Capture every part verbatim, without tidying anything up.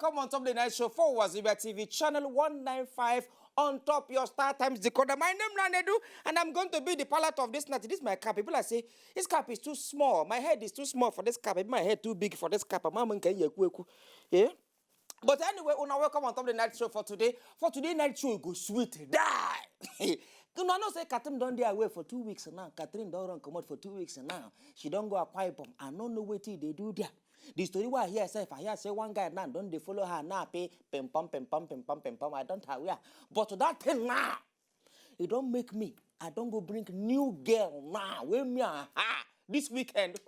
Welcome on top the night show for Wazobia T V channel one nine five on top your Star Times decoder. My name na Nedu, and I'm going to be the pilot of this night. This is my cap. People are say this cap is too small. My head is too small for this cap. Maybe my head too big for this cap. Mama can you eku eku. Yeah. But anyway, una welcome on top the night show for today. For today night show, e go sweet die. Una know say Catherine don dey away for two weeks now. Catherine don run comot for two weeks now. She don go Akwa Ibom. I no know wetin e dey do there. The story wey I hear sef, I hear say one guy now don dey follow her now, pay pim pam, pim pam, pim pam, pim pam. I don't aware. But that thing now, e don make me. I don go bring new girl now. Wey me and her this weekend.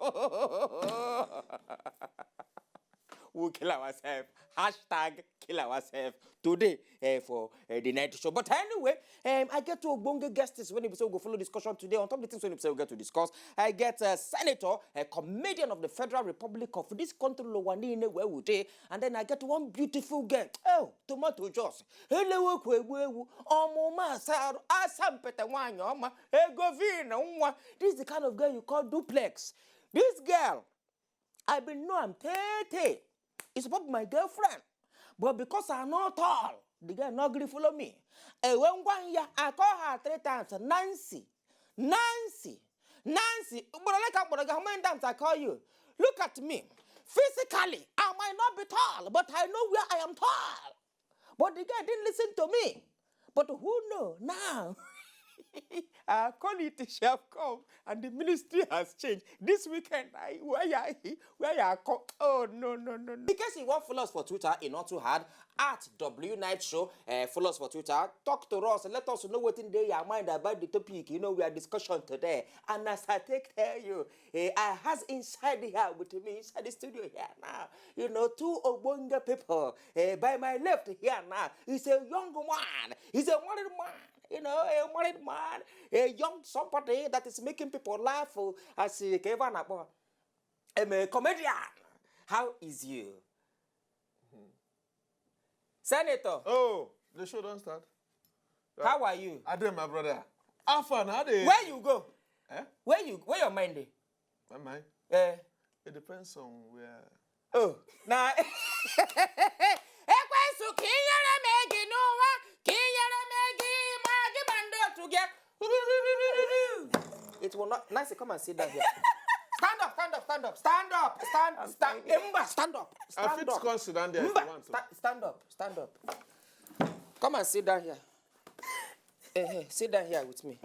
We'll kill ourselves. Hashtag kill ourselves today eh, for eh, the night show. But anyway, um, I get two ogbonge guests when we say we go follow discussion today. On top of the things when we say we get to discuss, I get a senator, a comedian of the Federal Republic of this country, Lowanine, where we dey, and then I get one beautiful girl. Oh, tomato juice. Hello, kwe, kwe, kwe. Ọmụma asarụ, asampete nwanyị ọma, ego vina nwa. This is the kind of girl you call duplex. This girl, I been know am tey tey. It's supposed to be my girlfriend. But because I no tall, the girl no gree follow me. Ewe ngwa ya, I call her three times. Nancy, Nancy, Nancy. Ugboro ole ka m kpọrọ gị? How many times I call you? Look at me. Physically, I might not be tall, but I know where I am tall. But the girl didn't listen to me. But who know now? Our quality shall come and the ministry has changed. This weekend, I, where you are, where you are co- oh no, no, no, no. In case you want follow us for Twitter, e not too hard. At W Night Show, uh, follow us for Twitter. Talk to us. Let us know what in there your mind about the topic. You know, we are discussion today. And as I take tell you, eh, I has inside here with me, inside the studio here now. You know, two ogbonge people. Eh, by my left here now, he's a young man. He's a married man. You know, a married man, a young somebody that is making people laugh. Oh, as he came on up. I'm a comedian. How is you? Senator. Oh, the show don't start. How are you? I did, my brother. How far now? They... Where you go? Eh? Where you? Where your mind dey? My mind? Eh. It depends on where. Oh, na ekwensu ka inyere m egi n'ụwa, ka inyere m egi ma gị ma ndị otu gị. It will not. Nancy, come and sit down here. Stand up, stand up, stand up, stand up, stand, stand, Mba, stand up, I stand fit up. Come sit down there if Mba, you want to. Sta- stand up, stand up. Come and sit down here. Eh, eh, sit down here with me.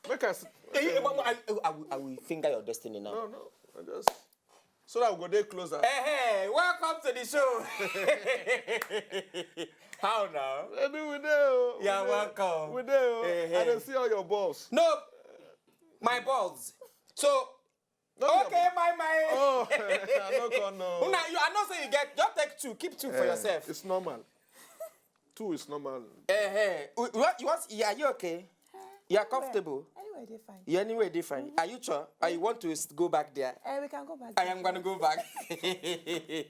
Make us. Eh, eh, but I, I, I, will, I will finger your destiny now. No, no. I just so that we go there closer. Eh, eh, welcome to the show. How now? Maybe we do. You're welcome. We do. Eh, eh. I don't see all your balls. No, my balls. So no, okay, my my. Oh, I no come know. Una, you, I know say you get. Just take two. Keep two for eh, yourself. It's normal. Two is normal. Eh, eh. You, you want? Yeah, are you okay? You are comfortable. Anywhere, anywhere they fine. Yeah, anywhere they fine. Mm-hmm. Are you sure? Are you want to s- go back there? Eh, we can go back. I am gonna go back. Hey,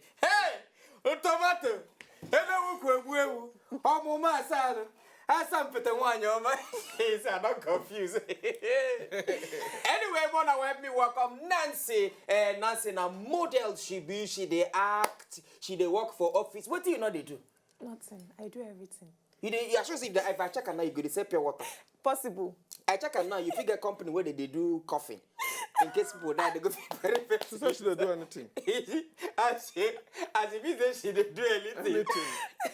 tomato. Hello, ukwu egbu ewu. Ọmụma asarụ. Asampete nwanyị ọma. Yes, I'm not confused. Anyway, Mona, help me welcome Nancy. Uh, Nancy na model she be. She dey act. She dey work for office. What do you know they do? Nothing. I do everything. You dey, you are sure say if, the, if I check am now, you go dey sell pure water. Possible. I check am now, you fit get company where they, they do coffin. In case people die, they go fit bury person. She said she dey do anything. As she, as if say she dey do anything.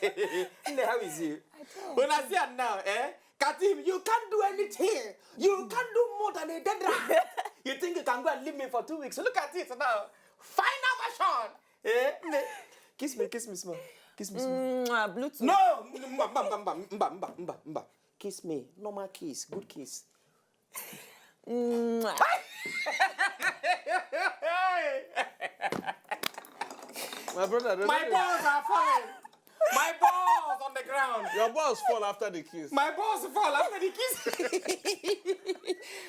Anything. Nne, how is you? I don't. When I see am now, eh? Katim, you can't do anything. You can't do more than a dead rat. You think you can go and leave me for two weeks? Look at it now. Final version. Eh? Nne, kiss me, kiss me small. Kiss me small. Mwah, Bluetooth. No! Mba, mba, mba, mba, mba, mba, mba, mba. Kiss me. Normal kiss. Good kiss. Mwah. My brother, they My don't balls are falling. My balls on the ground. Your balls fall after the kiss. My balls fall after the kiss.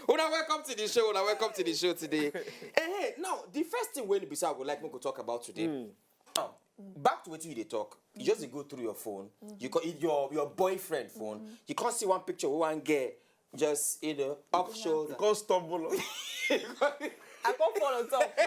Una, welcome to the show. Una, welcome to the show today. Eh, eh, now, the first thing wey be say I would like make we talk about today. Now, back to wetin you dey talk. You just dey go through your phone. You call your your boyfriend phone. You can't see one picture wey one girl just, you know, off shoulder. You can't stumble. I can't fall on top.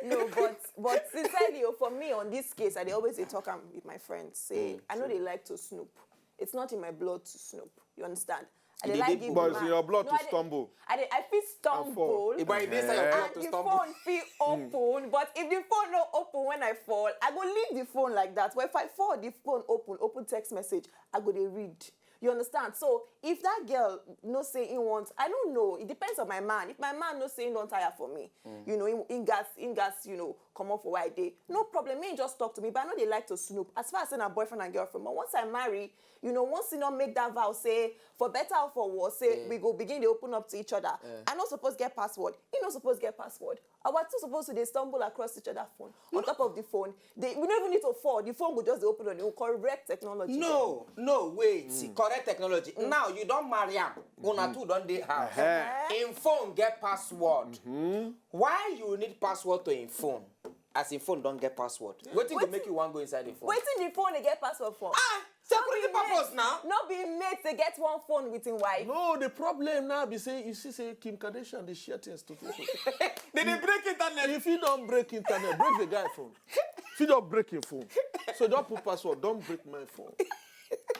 No, but but sincerely, oh, for me on this case, I dey always dey talk am with my friends. Say I know they like to snoop. It's not in my blood to snoop. You understand? I dey like give But the it's in man. your blood No, to I dey- stumble. I dey, I fit stumble. But it dey inside your And blood to the stumble. Phone fit open, but if the phone no open when I fall, I go leave the phone like that. But if I fall, the phone open, open text message, I go dey read. You understand? So if that girl no say he wants, I don't know. It depends on my man. If my man no say he don't tire for me, you know, he, he gas, he gas, you know, come up for why day. No problem. He just talk to me, but I know they like to snoop. As far as saying a boyfriend and girlfriend, but once I marry, you know, once you not make that vow, say for better or for worse, say we go begin to open up to each other. I not supposed get password. He not supposed get password. Our two supposed to they stumble across each other phone on top of the phone. They, we don't even need to fall. The phone will just open on you. Correct technology. No, no, wait. Correct technology. Now you don't marry am. Una two don't dey house. Uh-huh. Im phone get password. Why you need password to im phone? As im phone don't get password. Wetin go Wetin- make you wan go inside the phone? Waiting the phone they get password for. Ah, security purpose now. No be mate they get one phone with him wife. No, the problem now be say you see say Kim Kardashian dey share things to people. They dey break internet. If you don't break internet, break the guy phone. If you don't break your phone, so don't put password. Don't break my phone.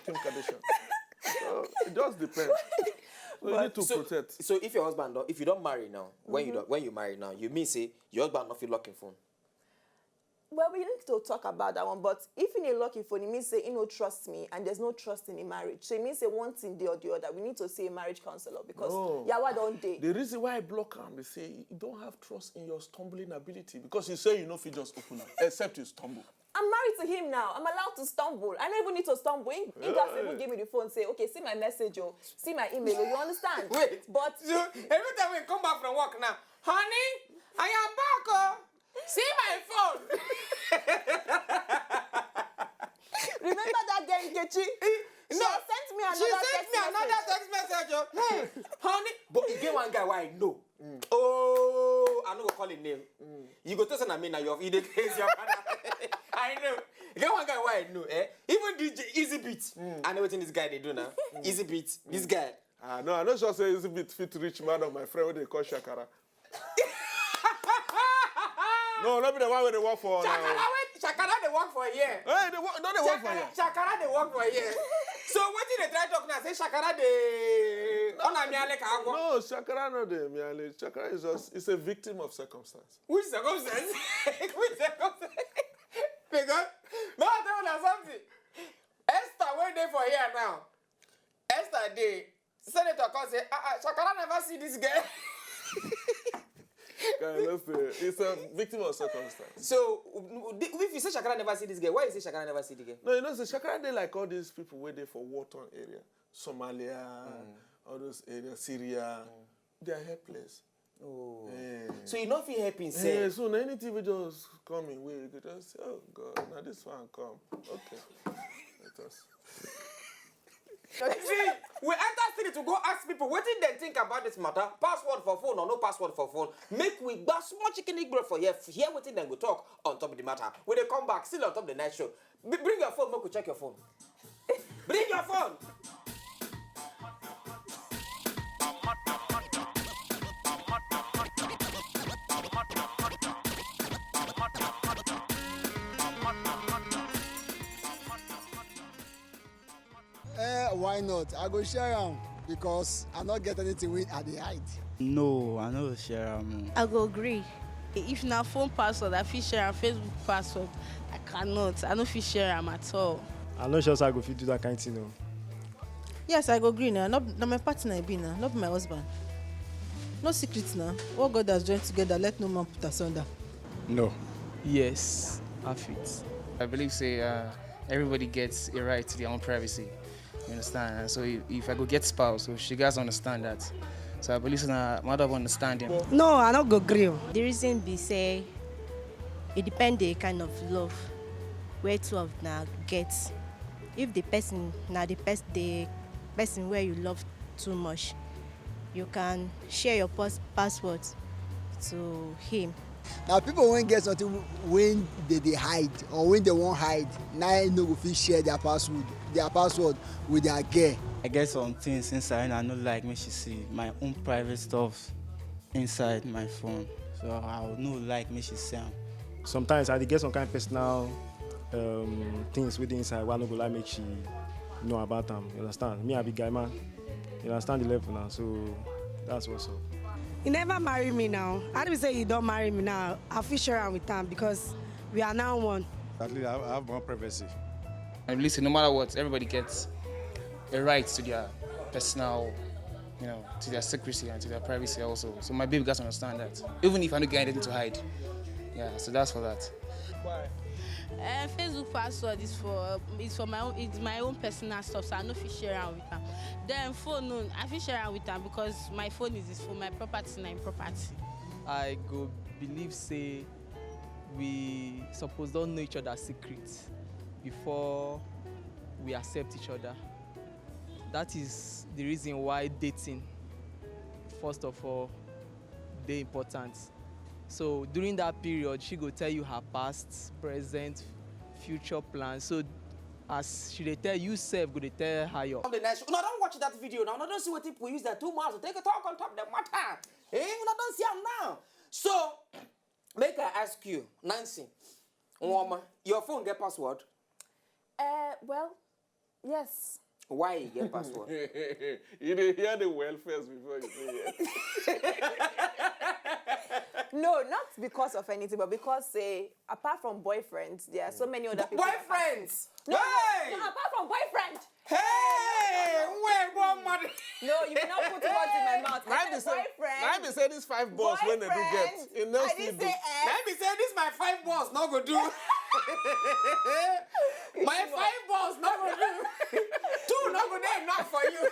Kim Kardashian. So it just depends. So you need to so, protect. So if your husband don't, if you don't marry now, when you don't, when you marry now, you mean say your husband not feel lock im phone. Well, we need to talk about that one, but if in a lucky phone, it means say he no trust me and there's no trust in the marriage. So it means say one thing day or the other. We need to see a marriage counselor because No. yawa don't day. The reason why I block him, they say you don't have trust in your stumbling ability because you say you know if you just open it, except you stumble. I'm married to him now. I'm allowed to stumble. I don't even need to stumble. He, he just even give me the phone, say, okay, see my message, oh, see my email, oh, you understand? Wait. But So every time we come back from work now, honey, I am back, oh. See my phone. Remember that girl Nkechi? She No. Sent me another She sent text me another message. Text message, oh. Hey, honey. But you get one guy why I know. Oh, I no go call him name. You go tell say na me na your, you dey craze your father. I know. You get one guy why I know, eh? Even D J Easy Beat. I know wetin this guy dey do now. Easy Beat. This guy. Ah, no, I no sure say Easy Beat fit reach man of my friend wey dey call Shakara. No, no be the one wey dey work for Shakara, now. Wait, Shakara dey work for here. Hey, they work, no, they work for Shakara, here. Shakara dey work for here. So wetin dey try talk now? Say Shakara dey. Ọ na-amị alị ka agwọ. No, Shakara no dey miale. Shakara is just, it's a victim of circumstance. Which circumstance? Which circumstance? Because no, I tell you something. Esther wey dey for here now. Esther dey. Senator come say, ah, ah, Shakara never see this girl. Guy, let's say it's a victim of circumstance. So w- w- if you say Shakara never see this girl, why you say Shakara never see the girl? No, you know, say Shakara dey like all these people wey dey for war-torn area, Somalia, all those areas, Syria. They are helpless. Oh. Eh. So you no fit help Yeah, himself. So na anything we just come in way, you go just say, oh God, now this one come. Okay. Let us. See, we enter street to go ask people wetin dem think about this matter. Password for phone or no password for phone. Make we gba small chicken igbo for here. Hear wetin dem go talk on top of the matter. We dey come back still on top of the night show. B- bring your phone, make we check your phone. Bring your phone. Eh, why not? I go share am because I no get anything wey I dey hide. No, I no go share am. I go agree. If na phone password, I fit share am. Facebook password, I cannot. I no fit share am at all. I no sure say I go fit do that kind thing o. Yes, I go gree na. No, na my partner e be na, no be my husband. No secret na. What God has joined together, let no man put asunder. No. Yes, I fit. I believe say uh, everybody gets a right to their own privacy. You understand? And so if, if I go get spouse, so she guys understand that. So I believe say na matter of understanding. No, I no go gree o. The reason be say e depend the kind of love wey two of una get. If the person na the pers the person wey you love too much, you can share your pos password to him. Na people wey get something wey dey dey hide or wey dey wan hide na im no go fit share their password their password with their girl. I get some things inside I no like make she see my own private stuff inside my phone. So I would no like make she see am. Sometimes I dey get some kind personal um, things wey dey inside wey I no go like make she know about am. You understand? Me, I be guy man. You understand the level now, so that's what's up. He never marry me now. How do we say he don't marry me now? I feel sure I'm with him because we are now one. At least I have, I have more privacy. I believe say no matter what, everybody gets a right to their personal, you know, to their secrecy and to their privacy also. So my baby gets to understand that. Even if I don't get anything to hide. Yeah, so that's for that. Why? Uh, Facebook password is for is for my own it's my own personal stuff, so I no fit share am with am. Then phone no, I fit share am with am because my phone is his phone, my property na im property. I go believe say we suppose don know each other secret before we accept each other. That is the reason why dating, first of all, dey important. So during that period, she go tell you her past, present, future plans. So as she dey tell you sef go dey tell her your. Of the night show. Una don watch that video now. Una don see wetin people use their two mouths to take talk on top the matter. Eh? Una don see am now. So make I ask you, Nancy, Nwoma, your phone get password? Uh, well, yes. Why e get password? You dey hear the well first before you say yes. No, not because of anything, but because say apart from boyfriends, there are so many other people. Boyfriends. No, no, hey! No, apart from boyfriend. Hey, wait, one mother. No, you will not put words in my mouth. I said boyfriend. Let me say this five boss when they do get. Boyfriend. I didn't say ex. Let me say this my five boss no go do. My five boss no go do. Two no go dey enough for you.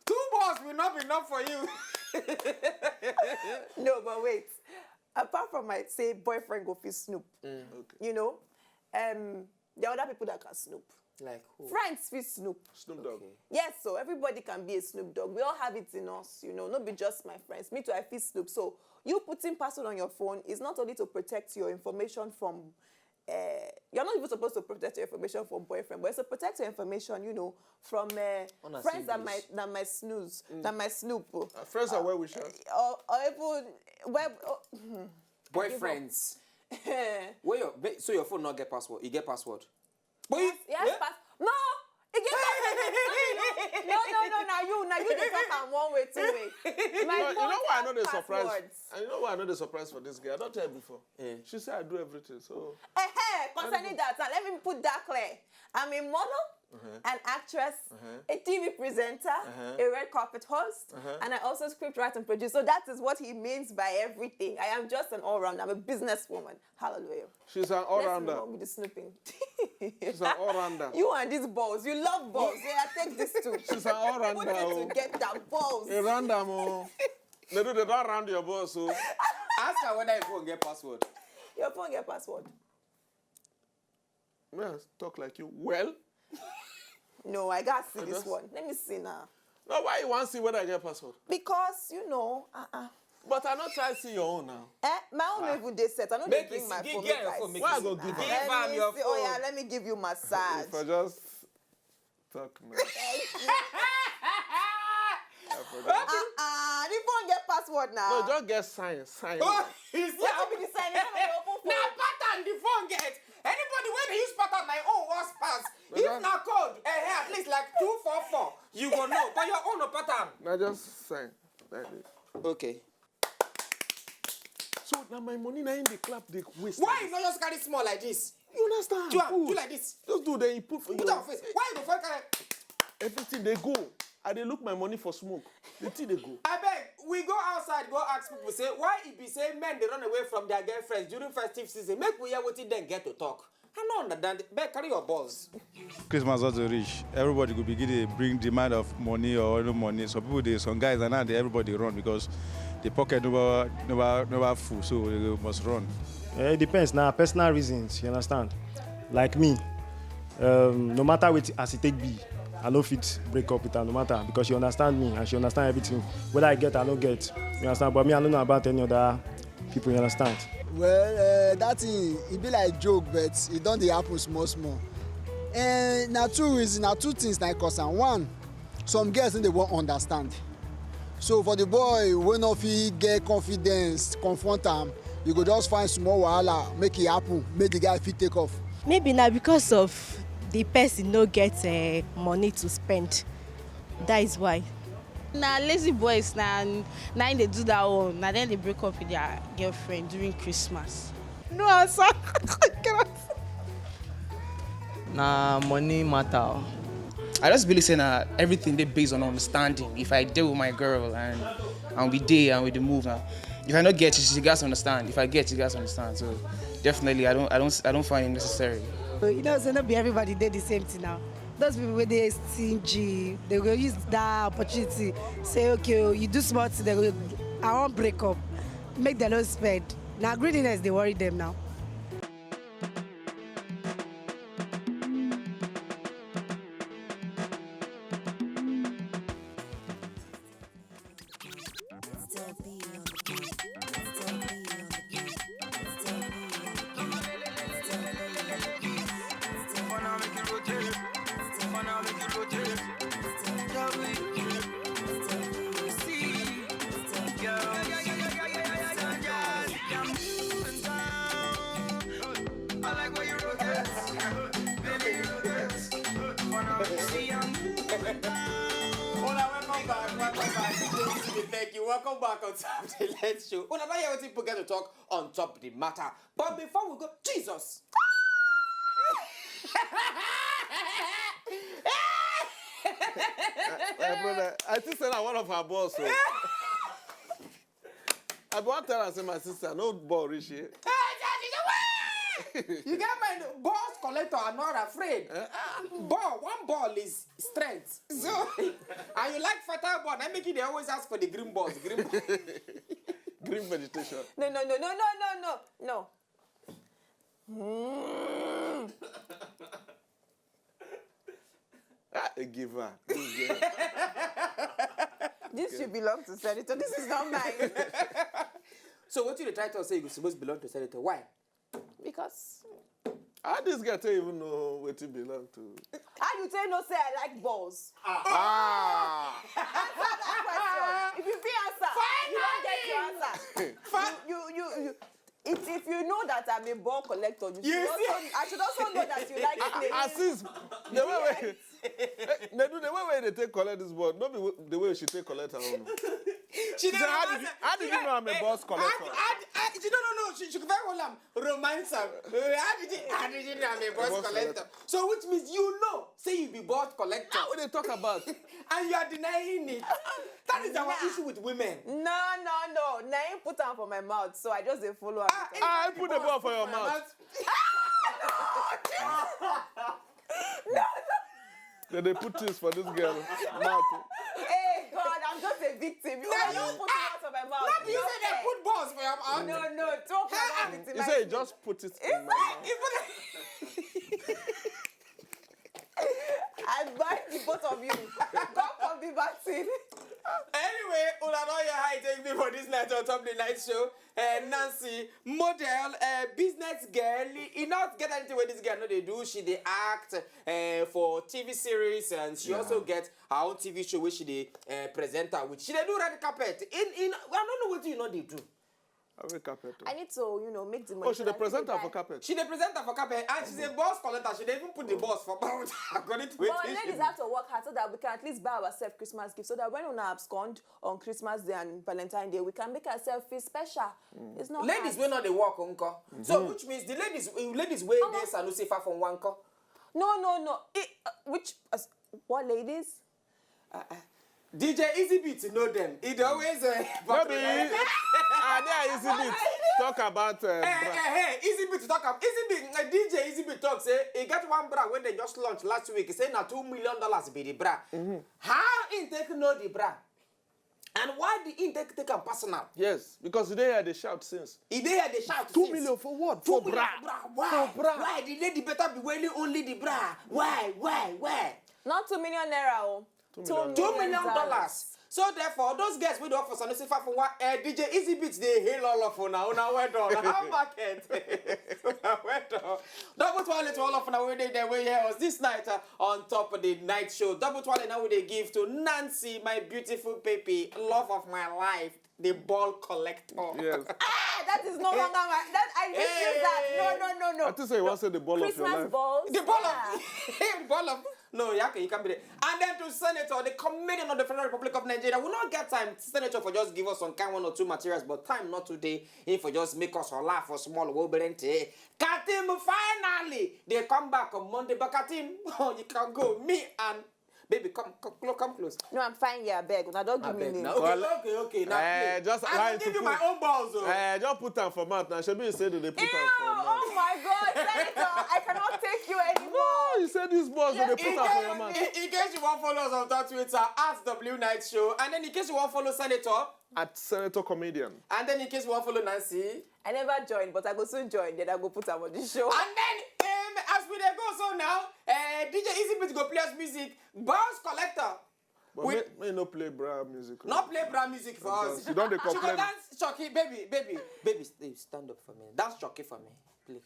Two boss will not be enough for you. No, but wait. Apart from my say boyfriend go fit snoop. Mm. Okay. You know, um, there are other people that can snoop. Like who? Friends fit snoop. Snoop Dogg. Okay. Yes, so everybody can be a Snoop Dogg. We all have it in us, you know, not be just my friends. Me too, I fit snoop. So you putting password on your phone is not only to protect your information from uh, you're not even supposed to protect your information from boyfriend, but it's to protect your information, you know, from uh, friends that might that might snooze, mm, that might snoop. Uh, friends are well wishers. Or, or even well, oh, boyfriends. Where your so your phone not get password? You get password. But yes, yes, pass. No, e get password. No, no, no, na you, na you dey talk am one way, two way. My phone, you know why I know the surprise? And you know why I know the surprise for this girl? I don't tell you before. Eh. She said I do everything, so. Eh, eh, concerning that, and let me put that clear. I'm a model, uh-huh, an actress, uh-huh, a T V presenter, uh-huh, a red carpet host, uh-huh, and I also script write and produce. So that is what he means by everything. I am just an all-rounder. I'm a businesswoman. Hallelujah. She's an all-rounder. Let's move on with the snooping. She's an all-rounder. You and these balls. You love balls. Yeah, I take this too. She's an all-rounder. Put it together, balls. A rounder, mo. They do, they don't round your balls, so. Ask her whether your phone get password. Your phone get password. May I talk like you? Well. No, I gotta see this one. Let me see now. Now, why you want to see whether I get password? Because, you know, uh-uh. But I not try see your own now. Eh, my own no even dey set. I no dey bring my phone. Make I see. Why I go give am? Give am your phone. Oh yeah, let me give you massage. If I just talk, man. Uh-uh, the phone get password now. No, just get sign, sign. Oh, wetin be the sign? You no dey open phone. Na pattern the phone get. Anybody wey dey use pattern, my own worse pass. If na code, eh, eh, at least like two four four, you go know. But your own no pattern. Na just sign like this. Okay. So na my money na im dey clap, dey waste. Why you no just carry small like this? You understand? Do am, do like this. Just do, then you put for you. Put am for face. Why you go for carry? Everything dey go. I dey look my money for smoke. The thing dey go. Abeg, we go outside go ask people say why e be say men dey run away from their girlfriends during festive season. Make we hear wetin dem get to talk. I no understand. Abeg, carry your balls. Christmas don dey reach. Everybody go begin dey bring demand of money or no money. Some people dey, some guys, and now dey everybody run because the pocket never never never full, so they must run. Eh, it depends. Na personal reasons, you understand? Like me, um, no matter what as it take be, I no fit break up with her no matter, because she understand me and she understand everything. Whether I get or no get, you understand? But me, I no know about any other people, you understand? Well, uh, that thing, e be like joke, but e don dey happen small small. Uh, na two reasons, na two things na cause am. One, some girls no dey wan understand. So for the boy wey no fit get confidence, confront am, you go just find small wahala, make e happen, make the guy fit take off. Maybe na because of the person no get uh, money to spend. That is why. Na lazy boys na na im dey do that one. Na dem dey break up with their girlfriend during Christmas. No answer. Na money matter. I just believe say na everything dey based on understanding. If I deal with my girl and and we dey and we dey move now, if I no get it, she gats understand. If I get it, she gats understand. So definitely, I don't I don't I don't find it necessary. You know, so not be everybody did the same thing now. Those people where they stingy, they will use that opportunity. Say, okay, oh, you do smart, they will, I won't break up. Make them not spend. Now greediness, they worry them now. Hola, welcome back, welcome back. Thank you, welcome back on top the Let's Show. Una don hear wetin people get to talk on top the matter. But before we go, Jesus! My brother, I think say na one of our boss o. I be wan tell am say my sister no ball reach here. You get mind, balls collector are not afraid. Ball, one ball is strength. So, and you like fertile ball, that make you dey always ask for the green balls, green balls. Green vegetation. No, no, no, no, no, no, no, no. Mm. Ah, a giver. Good girl. This should belong to senator. This is not mine. So what you dey try to say you suppose belong to senator? Why? Because How this girl take even know wetin belong to? How you take know say I like balls? Ah. Answer that question. If you fit answer, you don't get your answer. You, you, you, you. It, if you know that I'm a ball collector, you, should You also, I should also know that you like snakes. Aziz, the way we, eh, Nedu, the way wey dey take collect this ball, no be the way she take collect her own. She She say, how did you, how did you know I'm a balls collector? She don't know. She, she very well am romance am. Uh, How did you, how did you know I'm a balls Balls collector? collector. So which means you know, say you be balls collector. How we dey talk about? And you are denying it. That is our issue with women. No, no, no. Na him put am for my mouth, so I just dey follow am. Ah, I put the ball for your mouth. They dey put things for this girl mouth. Hey God, I'm just a victim. You don't put it out of my mouth. No, you say they put balls for your mouth. No, no, talk about victim. You say you just put it in my mouth. I bind the both of you. God forbid bad thing. Anyway, una don hear how e take be for this night on top the night show. Uh, Nancy, model, uh, business girl, e not get anything wey this girl no dey do. She dey act uh, for T V series and she also get her own T V show wey she dey uh, present her with. She dey do red carpet. In in I don't know wetin you no dey do. Every carpet. I need to, you know, make the money. Oh, she dey present her for carpet. She dey present her for carpet and she's a boss collector. She dey even put the boss for mouth according to But wetin she ladies have to work hard so that we can at least buy ourselves Christmas gifts so that when una abscond on Christmas Day and Valentine Day, we can make ourselves feel special. It's not Ladies hard. Wey no dey work nko. So which means the ladies, eh, ladies wey dey Sanusi far from one nko. No, no, no. It, uh, which, uh, what ladies? D J Easy Beat know them. He dey always uh, No be. Ah, there Easy Beat talk about uh, Eh, bra. eh, eh, Easy Beat talk am. Easy Beat, uh, D J Easy Beat talk say he get one bra wey they just launched last week. He say na two million dollars be the bra. How he take know the bra? And why the he take take am personal? Yes, because today I dey shout since. He dey here dey shout Two since. Million for what? Two For million bra. For bra. Why? For bra. Why the lady better be wearing only the bra? Why? Why? Why? Not two million naira. Oh. Two million. Two million dollars. So therefore, those girls wey dey work for Sanusi five one one, eh, D J Easy Beats dey hail all of una. Una well done. How market? Una well done. Double twale to all of una wey dey there, wey hear us this night, uh, on top of the night show. Double twale now we dey give to Nancy, my beautiful baby, love of my life, the ball collector. Yes. Ah, that is no longer my. That I refuse that. No, no, no, no. I think say you want to say the ball of your Christmas life. Balls. The ball Yeah. of the ball of no, yeah, okay, you can be there. And then to Senator, the commander of the Federal Republic of Nigeria. We not get time, Senator, for just give us some kind one or two materials, but time not today. If for just make us laugh for small, we will Katim finally they come back on Monday. But Katim, oh, you can go. Me and baby, come, come, clo- come close. No, I'm fine here, beg. Una don't give me Abeg, name. na- Okay, okay, okay. Now Eh, play. just I lie will to give you put- my own balls, oh. Eh, just put am for mouth now. Shebi you say that they put Ew, am for mouth. Oh my God, Senator, I cannot take you anymore. No, you say this balls that they put In am for your case, mouth. in, in case you want follow us on that Twitter, at W Night Show. And then in case you want follow Senator, At Senator Comedian. and then in case you want follow Nancy, I never joined, but I go soon join. Then I go put am on the show. and then um, as we dey go so now, uh, D J Easy Beat go play us music, Bounce Collector. But We- may, may no play bra music. Not play bra music for us. Because you don dey She go complain. Dance Chucky, baby, baby, baby, stay, stand up for me. Dance Chucky for me, please.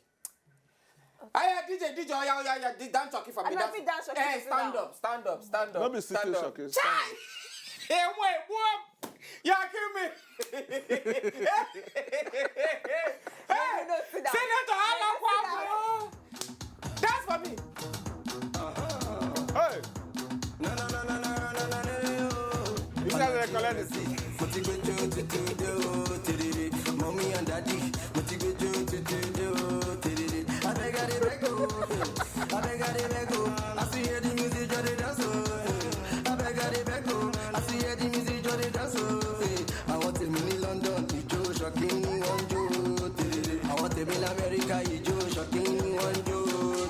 Hey, D J, D J, oh yeah, oh yeah, yeah, di- dance Chucky for me. I don't fit dance Chucky Hey, for stand now. Up, stand up, stand up. No be stand sitting up. Chucky. Chai! Hey, wait, what? You kill me. Hey, No, sit down. Senator No, sit Alakwa, down. bro. Dance for me. Hey! You guys are collecting. Mo ti gbẹjọ́ tuntun dé o, tèrèrè. Mommy and daddy, mo ti gbẹjọ́ tuntun dé o, tèrèrè. Abeg I dey beg o, abeg I dey beg o. As you hear the music, just dey dance o. Abeg I dey beg o, as you hear the music, just dey dance o. Àwọn tèmi ní London, ijó Ṣọ̀kí ni wọ́n ń jó, tèrèrè. Àwọn tèmi l'Amẹ́ríkà, ijó Ṣọ̀kí ni wọ́n ń jó,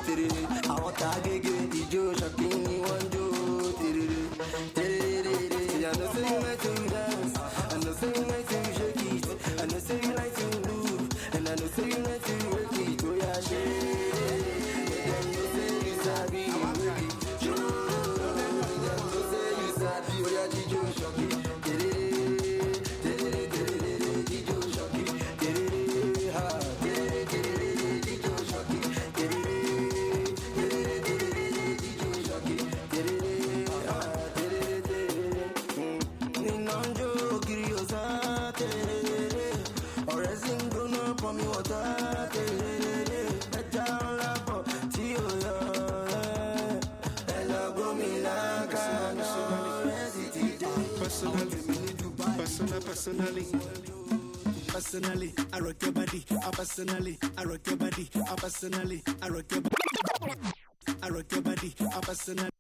tèrèrè. Àwọn tá a gègé, ijó Ṣọ̀kí ni wọ́n ń jó, tèrèrè. Tèrèrè. I know say you like to dance, I know say you like to shake it, I know say you like to move, and I know say you like to work it. Oh yeah, shake it. Dem know say you sabi work it. Dem know say you sabi. Oh yeah, ijó Ṣọ̀kí. Tèrèrè, tèrèrè, tèrèrè, ijó Ṣọ̀kí. Tèrèrè, ha, tèrèrè, tèrèrè, ijó Ṣọ̀kí. Tèrèrè, tèrèrè, tèrèrè, ijó Ṣọ̀kí. Tèrèrè, ha, tèrèrè, tèrèrè. Mm. Iná ń jó kiri ọ̀sán tèrèrè. Ọ̀rẹ́ sì ń gbóná pọn mi wọ̀tá tèrèrè. Ẹja ńlá pọ̀ tí ò yọ. Ẹ lọ gómìnà kaná, ọ̀rẹ́ sì ti dé. Personally, personal, personally, personally, I rock your body. I personally, I rock your body. I personally, I rock your body. I rock your body. I personally.